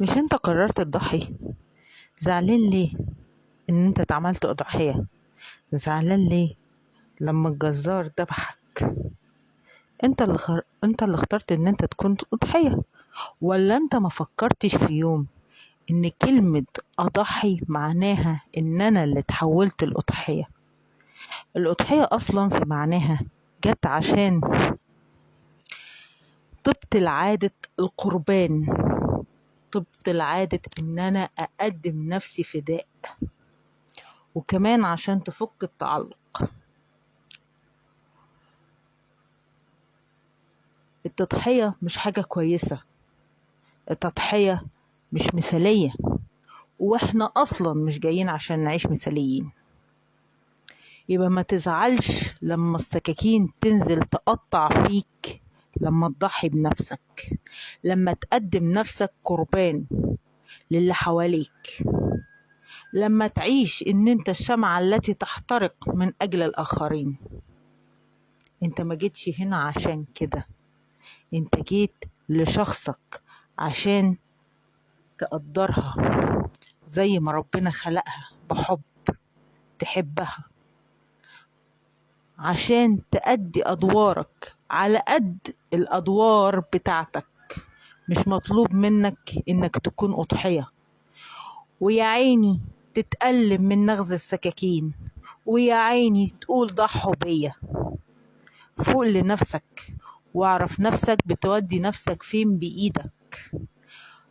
مش انت قررت تضحي؟ زعلان ليه ان انت اتعملت اضحية؟ زعلان ليه لما الجزار ذبحك؟ انت اللي اخترت ان انت تكون اضحية، ولا انت ما فكرتش في يوم ان كلمة اضحي معناها ان انا اللي اتحولت الاضحية؟ الاضحية اصلا في معناها جت عشان تبطل عادة القربان، تبطل عادة ان انا اقدم نفسي فداء، وكمان عشان تفك التعلق. التضحية مش حاجة كويسة، التضحية مش مثالية، واحنا اصلا مش جايين عشان نعيش مثاليين. يبقى ما تزعلش لما السكاكين تنزل تقطع فيك، لما تضحي بنفسك، لما تقدم نفسك قربان للي حواليك، لما تعيش ان انت الشمعة التي تحترق من اجل الاخرين. انت ما جيتش هنا عشان كده، انت جيت لشخصك عشان تقدرها زي ما ربنا خلقها بحب، تحبها عشان تأدي أدوارك على قد الأدوار بتاعتك. مش مطلوب منك إنك تكون أضحية ويا عيني تتألم من نغز السكاكين، ويا عيني تقول ضحوا بيا. فوق لنفسك واعرف نفسك بتودي نفسك فين بإيدك.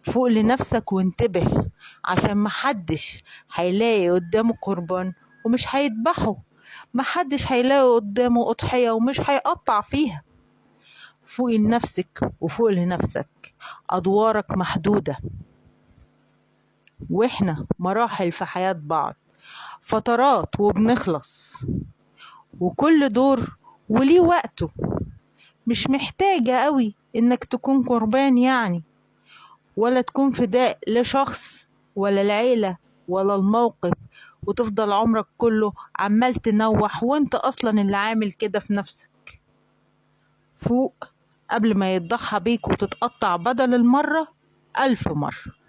فوق لنفسك وانتبه، عشان محدش هيلاقي قدامه قربان ومش هيذبحه، محدش هيلاقي قدامه أضحية ومش هيقطع فيها. فوق لنفسك وفوق لنفسك، أدوارك محدودة، وإحنا مراحل في حياة بعض، فترات وبنخلص، وكل دور وليه وقته. مش محتاجة قوي إنك تكون قربان يعني، ولا تكون فداء لشخص ولا العيلة ولا الموقف، وتفضل عمرك كله عمال تنوح وانت أصلا اللي عامل كده في نفسك. فوق قبل ما يتضحى بيك وتتقطع بدل المرة 1000 مرة.